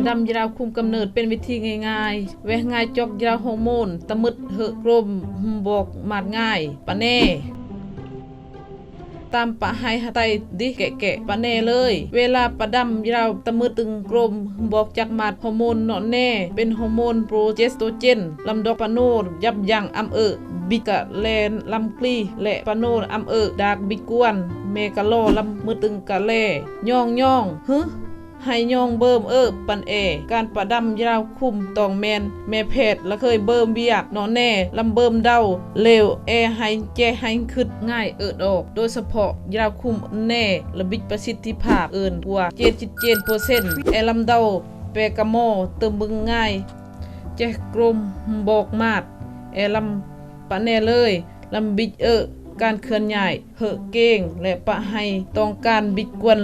ດຳຢາວຄຸມກຳເນີດເປັນວິທີງ່າຍໆ ແວະງ່າຍຈອກຢາວໂຮໂມນຕະມຶດເຫີໂກຣມບອກມາດງ່າຍ. ປະແນ ຕາມປະໄຮຫາໄຕດິແກະໆ ປະແນເລີຍ. ເວລາປະດຳຢາວຕະມຶດຕຶງໂກຣມບອກຈັກມາດໂຮໂມນເນາະແນ່ ເປັນໂຮໂມນໂປຣເຈສໂຕເຈນ ລຳດອກປະໂນ ຢັບຢັ້ງອຳເອີ ບິດກະແລລຳກລີ ແລະ ປະໂນອຳເອີ ດາກບິດກວນ ແມ່ກະລໍລຳມືດຕຶງກະແລ ຍ້ອງຍ້ອງ ຮຶ ໄຮຍ້ອງເບິ່ມເອີ ປັນແອ. ການປະດຳຢາວຄຸມຕ້ອງແມ່ນແມ່ແພດລະເຄີຍເບິ່ມວຽກເນາະແນ່ ລຳເບິ່ມເດົາ ເລວແອໄຮແຈໄຮຄຶດງ່າຍເອີດອກ ໂດຍສະເພາະຢາວຄຸມແນ່ລະບິດປະສິດທິພາບເກີນກວ່າເຈັດສິບເຈັດເປີເຊັນ ແອລຳເດົາແປກະມໍເຕີມເບິ່ງງ່າຍ ແຈໂກຣມບອກມາດ ແອລຳປະແນເລີຍ ລຳບິດເອີ ການເຄື່ອນຍ້າຍ ເຫີເກງ ແລະ ປະໄຮຕ້ອງການບິດກວນ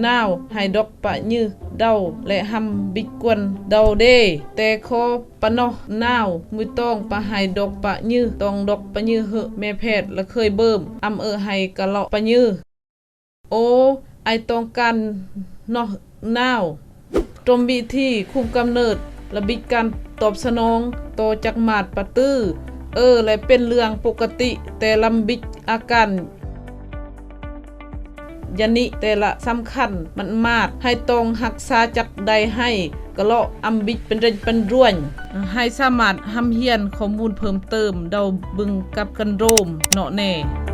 ນາວ ໄຮດອກປະຍືເດົາ ແລະ ຮຳບິດກວນເດົາເດ ແຕ່ຂໍປະນໍນາວ ມືຕ້ອງປະໄຮດອກປະຍື ຕ້ອງດອກປະຍືເຫີ ແມ່ແພດລະເຄີຍເບິ່ມ ອຳເອີໄຮກະເລາະປະຍື. ໂອ ໄອຕ້ອງການນໍນາວ. ຕົມວິທີຄຸມກຳເນີດ ລະບິດການຕອບສະໜອງຕໍ່ຈັກມາດປະຕື້ ເອີ ແລະ ເປັນເລື່ອງປົກກະຕິ ແຕ່ລຳບິດອາການຍານິແຕ່ລະສຳຄັນມັນມາດ ໄຮຕ້ອງຮັກສາຈັກໄດ້ໄຮກະເລາະອຳບິດເປັນເລັນເປັນດ້ວຍ ໄຮສາມາດຮ່ຳຮຽນຂໍ້ມູນເພີ່ມເຕີມເດົາເບິ່ງກັບກັນໂດມເນາະແນ່.